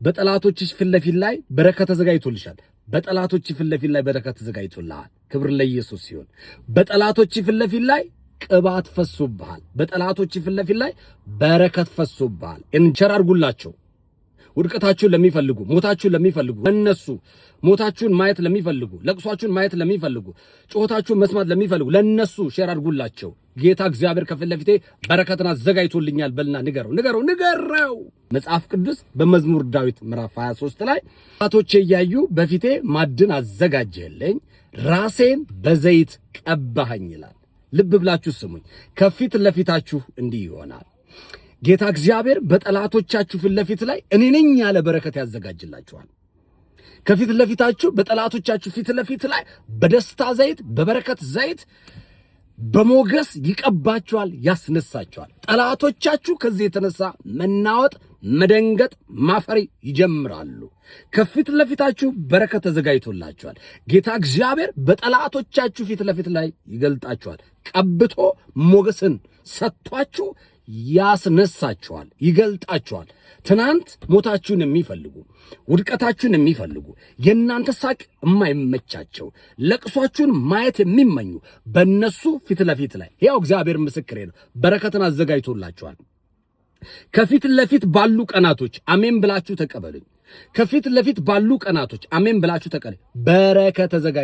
በጠላቶችሽ ፊት ለፊት ላይ በረከት ተዘጋጅቶልሻል። በጠላቶች ፊት ለፊት ላይ በረከት ተዘጋጅቶልሃል። ክብር ለኢየሱስ ሲሆን በጠላቶች ፊት ለፊት ላይ ቅባት ፈሶብሃል። በጠላቶች ፊት ለፊት ላይ በረከት ፈሶብሃል። Share አድርጉላቸው። ውድቀታችሁን ለሚፈልጉ፣ ሞታችሁን ለሚፈልጉ፣ እነሱ ሞታችሁን ማየት ለሚፈልጉ፣ ለቅሷችሁን ማየት ለሚፈልጉ፣ ጩኸታችሁን መስማት ለሚፈልጉ ለነሱ share አድርጉላቸው። ጌታ እግዚአብሔር ከፊት ለፊቴ በረከትን አዘጋጅቶልኛል በልና ንገረው፣ ንገረው፣ ንገረው። መጽሐፍ ቅዱስ በመዝሙር ዳዊት ምዕራፍ 23 ላይ ጠላቶቼ እያዩ በፊቴ ማዕድን አዘጋጀህልኝ፣ ራሴን በዘይት ቀባኸኝ ይላል። ልብ ብላችሁ ስሙኝ። ከፊት ለፊታችሁ እንዲህ ይሆናል። ጌታ እግዚአብሔር በጠላቶቻችሁ ፊት ለፊት ላይ እኔ ነኝ ያለ በረከት ያዘጋጅላችኋል። ከፊት ለፊታችሁ በጠላቶቻችሁ ፊት ለፊት ላይ በደስታ ዘይት፣ በበረከት ዘይት፣ በሞገስ ይቀባችኋል፣ ያስነሳችኋል። ጠላቶቻችሁ ከዚህ የተነሳ መናወጥ፣ መደንገጥ፣ ማፈር ይጀምራሉ። ከፊት ለፊታችሁ በረከት ተዘጋጅቶላችኋል። ጌታ እግዚአብሔር በጠላቶቻችሁ ፊት ለፊት ላይ ይገልጣችኋል። ቀብቶ ሞገስን ሰጥቷችሁ ያስነሳችኋል፣ ይገልጣችኋል። ትናንት ሞታችሁን የሚፈልጉ፣ ውድቀታችሁን የሚፈልጉ፣ የእናንተ ሳቅ የማይመቻቸው፣ ለቅሷችሁን ማየት የሚመኙ በእነሱ ፊት ለፊት ላይ ያው እግዚአብሔር ምስክሬ ነው፣ በረከትን አዘጋጅቶላችኋል። ከፊት ለፊት ባሉ ቀናቶች አሜን ብላችሁ ተቀበሉኝ። ከፊት ለፊት ባሉ ቀናቶች አሜን ብላችሁ ተቀበሉ። በረከት ተዘጋጅ